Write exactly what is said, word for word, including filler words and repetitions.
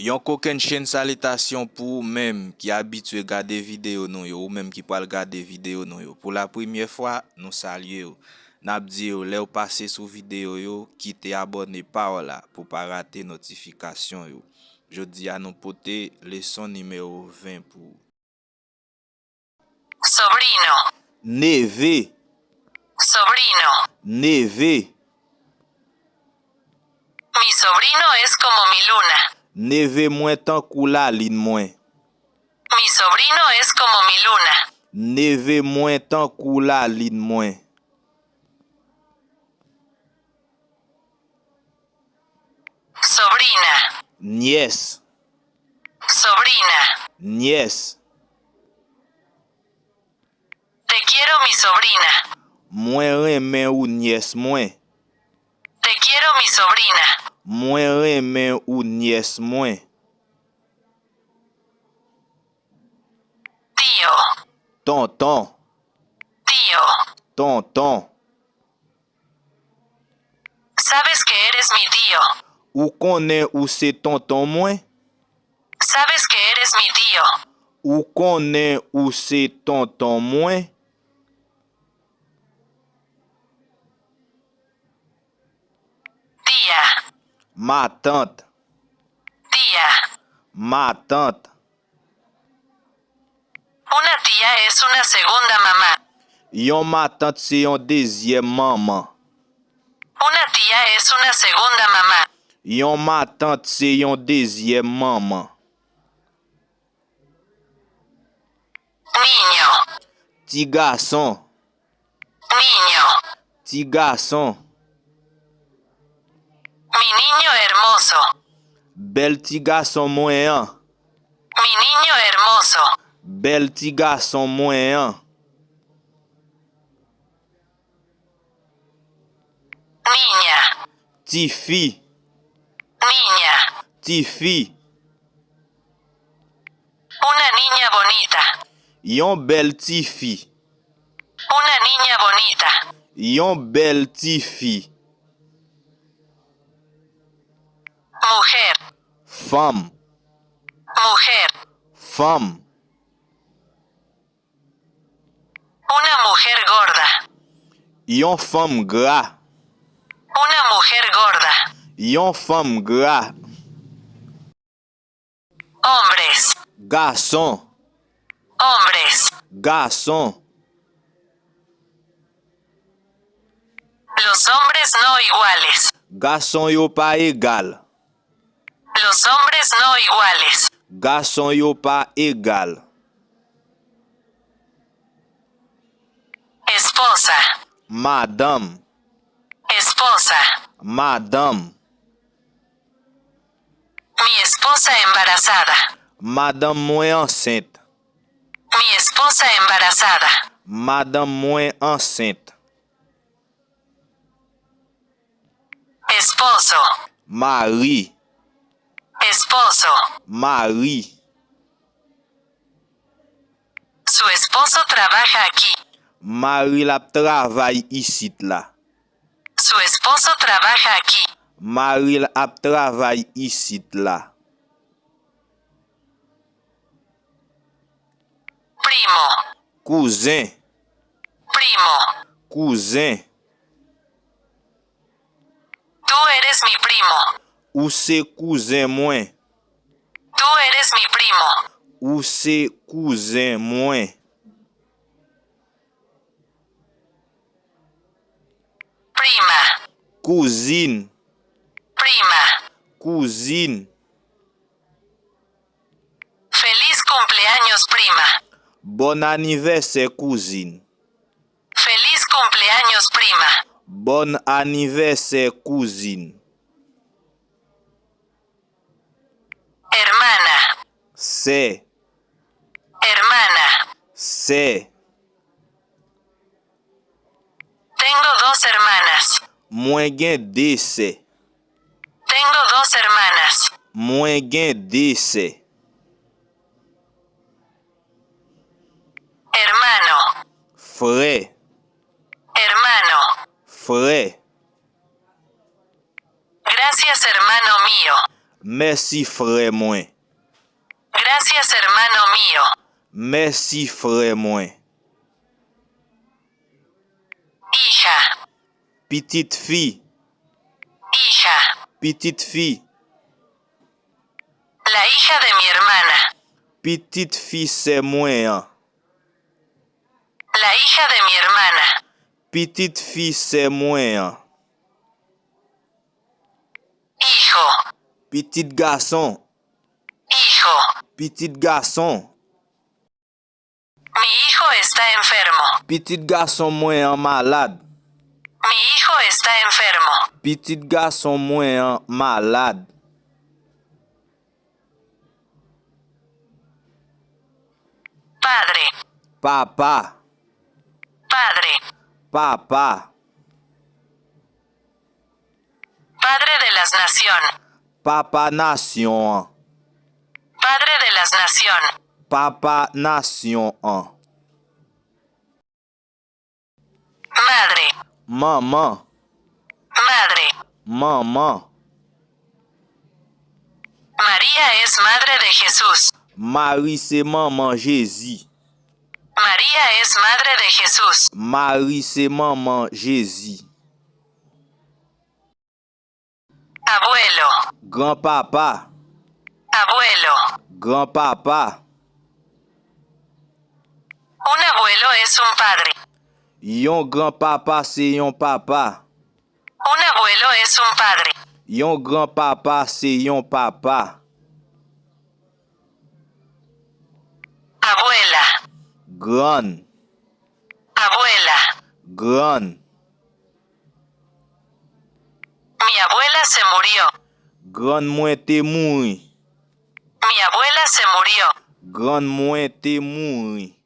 Yon kokennchenn salitasyon pou ou menm ki abitye gade videyo nou yo, ou menm ki pral gade videyo nou yo pou lapremyè fwa, nou salye w. N ap di w, lè w pase sou videyo yo, kite abòne pa w la pou w pa rate notifikasyon yo. Jodi a, nou pote leson nimewo ven pou ou. Sobrino. Neve. Sobrino. Neve. Mi sobrino es como mi luna. Neve mwen tankou lalin mwen. Mi sobrino es como mi luna. Neve mwen tankou lalin mwen. Sobrina. Nyès. Sobrina. Nyès. Te quiero, mi sobrina. Mwen renmen ou, nyès mwen. Te quiero, mi sobrina. Mwen renmen ou, nyès mwen. Tío. Tonton. Tío. Tonton. Sabes que eres mi tío. Ou konnen ou se tonton mwen? Sabes que eres mi tío. Ou konnen ou se tonton mwen? Tía. Matant. Tía. Matant. Una tía es una segunda mamá. Yon matant se yon dezyèm manman. Una tía es una segunda mamá. Yon matant se yon dezyèm manman. Niño. Ti gason. Niño. Ti gason. Mi niño hermoso. Bèl ti gason mwen an. Mi niño hermoso. Bèl ti gason mwen an. Niña. Tifi. Niña. Tifi. Una niña bonita. Yon bèl tifi. Una niña bonita. Yon bèl tifi. Mujer. Fanm. Mujer. Fanm. Una mujer gorda. Yon fanm gra. Una mujer gorda. Yon fanm gra. Hombres. Gason. Hombres. Gason. Los hombres no iguales. Gason yo pa egal. Los hombres no iguales. Gason yo pa egal. Esposa. Madanm. Esposa. Madanm. Mi esposa embarazada. Madanm mwen ansent. Mi esposa embarazada. Madanm mwen ansent. Esposo. Mari. Esposo. Mari. Su esposo trabaja aquí. Mari l ap travay isit la. Su esposo trabaja aquí. Mari l ap travay isit la. Primo. Kouzen. Primo. Kouzen. Tú eres mi primo. Ou se kouzen mwen. Tú eres mi primo. Ou se kouzen mwen. Prima. Kouzin. Prima. Kouzin. Feliz cumpleaños, prima. Bòn anivèsè, kouzin. Feliz cumpleaños, prima. Bòn anivèsè, kouzin. Hermana. Sè. Hermana. Sè. Tengo dos hermanas. Mwen gen de sè. Tengo dos hermanas. Mwen gen de sè. Hermano. Frè. Hermano. Frè. Gracias, hermano mío. Mèsi, frè mwen. Gracias, hermano mío. Mèsi, frè mwen. Hija. Pitit fi. Hija. Pitit fi. La hija de mi hermana. Pitit fi sè mwen an. La hija de mi hermana. Pitit fi sè mwen an. Hijo. Pitit gason. Hijo. Pitit gason. Mi hijo está enfermo. Pitit gason mwen an malad. Mi hijo está enfermo. Pitit gason mwen an malad. Padre. Papa. Padre. Papa. Padre de las nación. Papa nasyon an. Padre de las nación. Papa nasyon an. Madre. Manman. Madre. Manman. María es madre de Jesús. Mari se manman Jezi. María es madre de Jesús. Mari se manman Jezi. Abuelo. Granpapa. Abuelo. Granpapa. Un abuelo es un padre. Yon granpapa se yon papa. Un abuelo es un padre. Yon granpapa se yon papa. Abuela. Grann. Abuela. Grann. Mi abuela se murió. Grann mwen te mouri. Mi abuela se murió. Grann mwen te mouri.